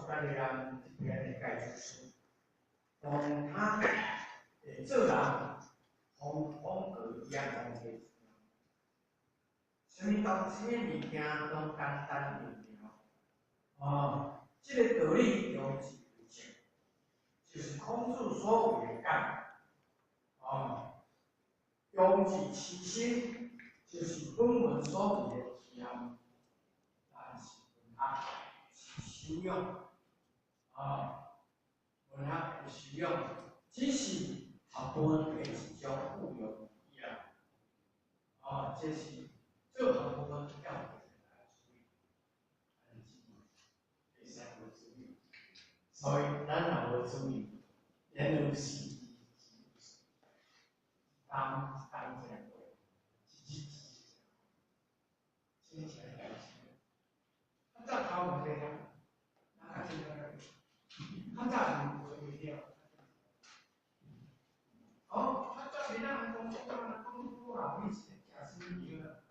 佮你人這篇的解釋書，當他會做人，風風格一樣講這，啥物東啥物物件攏簡單明了。哦，這個道理用一為證，就是孔子所謂的簡。哦，用字其心，就是本文所謂的謙。但是文學是修養，啊，文學的修養只是學問的一種應用而已啊，這是做學問要來注意，會使無注意，所以咱若無注意，然後是當當這樣過，一日一日，真正代誌。較早頭無這樣，哪較這樣？較早是無袂了。哦，較早囡仔人講講講講老，你是食啥物藥啊？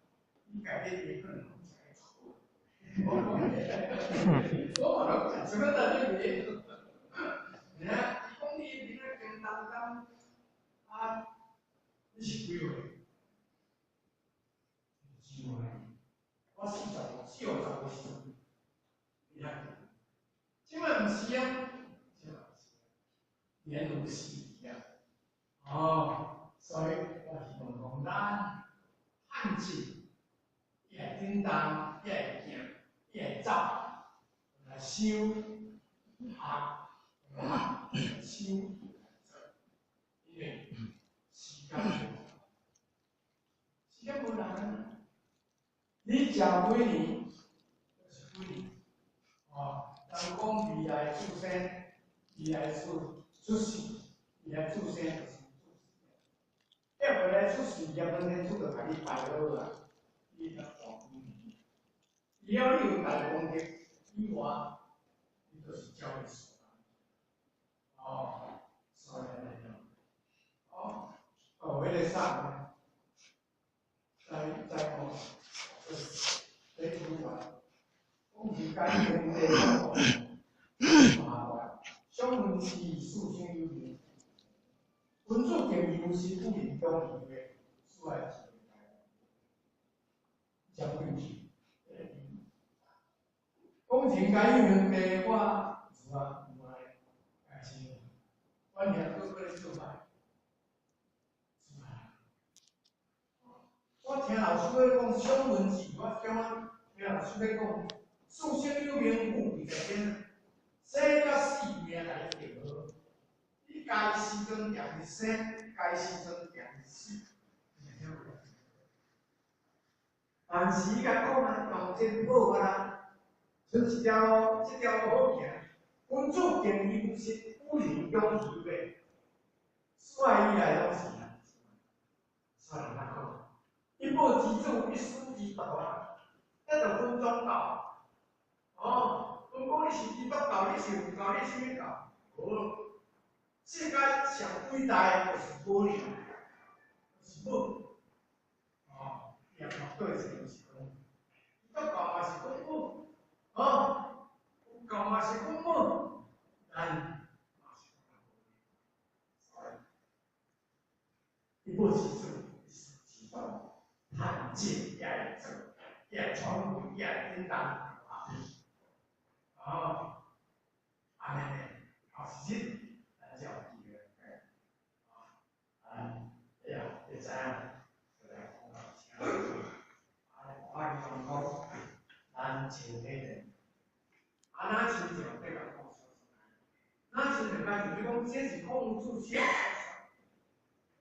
你家己也可能攏食會錯。我嘛攏食什麼東西？你看，伊講你囡仔肩當當，啊，你是幾歲？幾歲？我45，45時陣，你看，這擺毋是啊，這擺毋是啊，年如洗一樣。哦，所以我希望講咱漢字，伊會叮當，伊會行，伊會走，來修學，來修來做，因為時間無，時間無人。你食幾年就是幾年，哦，人講未來出生，未來出出世，未來出生就是出世。要未來出世，葉問天主就共你排好啊，你會當活幾年？只要你有大功德以外，你就是交易所。哦，所以按呢，哦，哦，彼個啥，在在講。在出來，講是簡單的麻煩。相聞是四生有命，君子敬而無失，古人講義話，所愛是講對起。講人間有兄弟，我有啊有啊，但是阮兄哥閣咧做歹，做歹。我聽老師咧講相聞字，我感覺聽老師咧講，四生有命，富貴在天，生甲死命來定好。你該時陣定是生，該時陣定是死。但是伊共講啊，當真好啊啦，賰一條路，這條路好行。君子敬而不失，古人講義話，所以以來攏是啊，所以咱講。一母之子，一師之徒啊，咱著分宗教。哦，分講你是基督教，你是佛教，你是啥物教？無，世間上偉大的就是母爾，就是母。哦，念佛對是毋是講？基督教嘛是講母，哦，佛教嘛是講母，咱嘛是講母。一母之子，一師之徒。探進也會做，也會傳遞，也會叮當。哦，按呢呢，後一日，咱才有機會。啊，哎呀，會知影，就來講到這。啊，我希望講，咱全體人，啊，若親像這個講說若親像敢像你講，這是孔子寫的，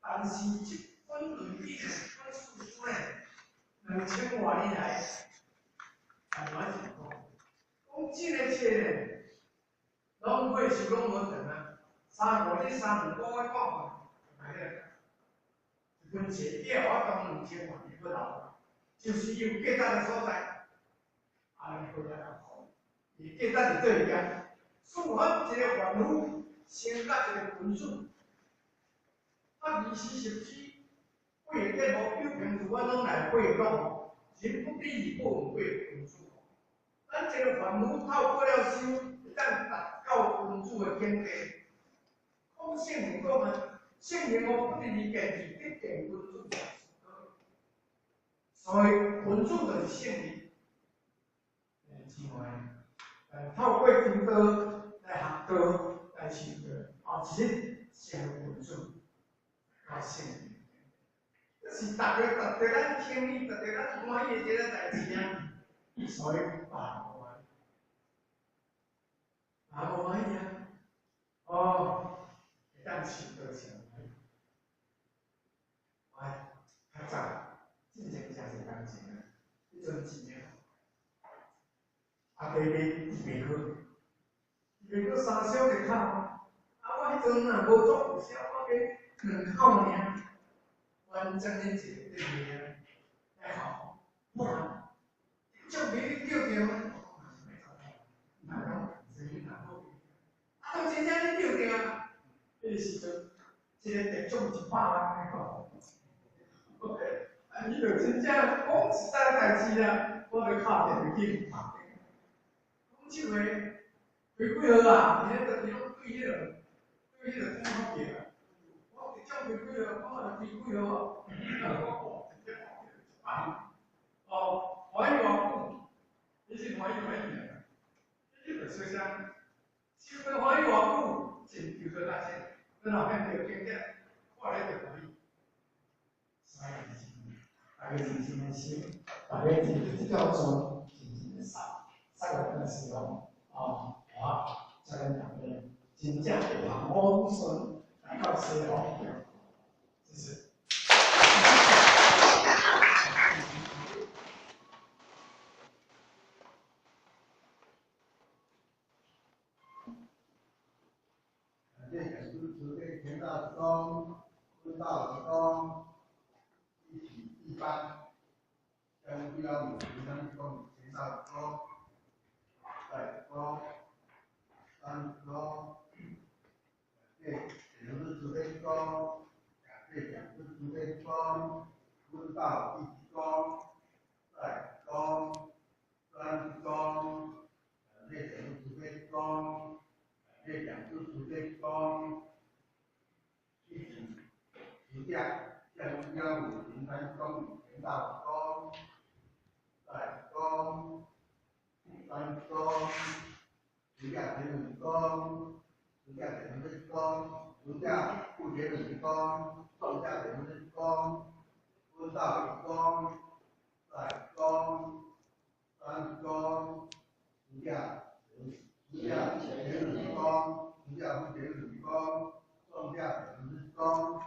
但是這本論語這本書呢，2000外年來，台灣是講，講這個冊呢，攏過時攏無長啊，三五日三兩個月講完，就來了。這本冊以後我當2000外年閣留，就是有價值的所在。啊，你閣來講，伊價值佇佗位間，事反一個凡夫，先甲一個君子，啊，24十支，八個節目九平如我攏來八個講，人不必不為君子。咱這個凡夫透過了修，會當当达到君子的境界。讲圣贤讲啊，圣贤哦，不伫见智得见君子。所以君子就是圣人。姊妹，透过求道来学道来修道，哦，其实成为君子，到圣人。这是逐个值得咱听意、值得咱欢喜的一个代志啊！所以别人无欢喜，别人无欢喜啊！哦，会当受道上欢喜。哎，较早，进前诚济工钱啊，彼阵钱啊，啊，加买预备好，预备好三小一口，啊，我彼阵若无足有痟，我加两口尔。完整的一个对面来好，哇！奖品你叫著吗？唔通讲，是你哪好？啊，都真正你叫著啊！彼个时阵，一个得奖100万来讲，啊，你就真正讲实在代志啊，我就敲电话去拍电。讲这话，开几号啊？伊咧就是拢对彼个，对彼个讲法对啊。我得奖开几号？我就开几号啊？我哦，直接报100。哦，欢喜偌久？你是欢喜欢喜啊？你就说啥？收到欢喜偌久？真求做大钱，咱后面着经典，看咧就欢喜。所以是，大家真真的心，大家真这条船真真的杀，杀落去时候，哦，我才咱大家真正会平安顺来到西方。谢谢。感谢讲师慈悲田大师公、孙大师公一起一班，将标五平三公、田大师公、大公、三公，感谢讲师慈悲公，感谢讲师慈悲公、孙道一公、大公、三公，感谢讲师慈悲公。感谢讲师慈悲公，一起持驾将幺五零三公田大公、大公、三公，持驾田五公，持驾田四公，持驾护田五公，送驾田四公，孙道一公、大公、三公，持驾。持驾田五公，持驾护田五公，送驾田四公。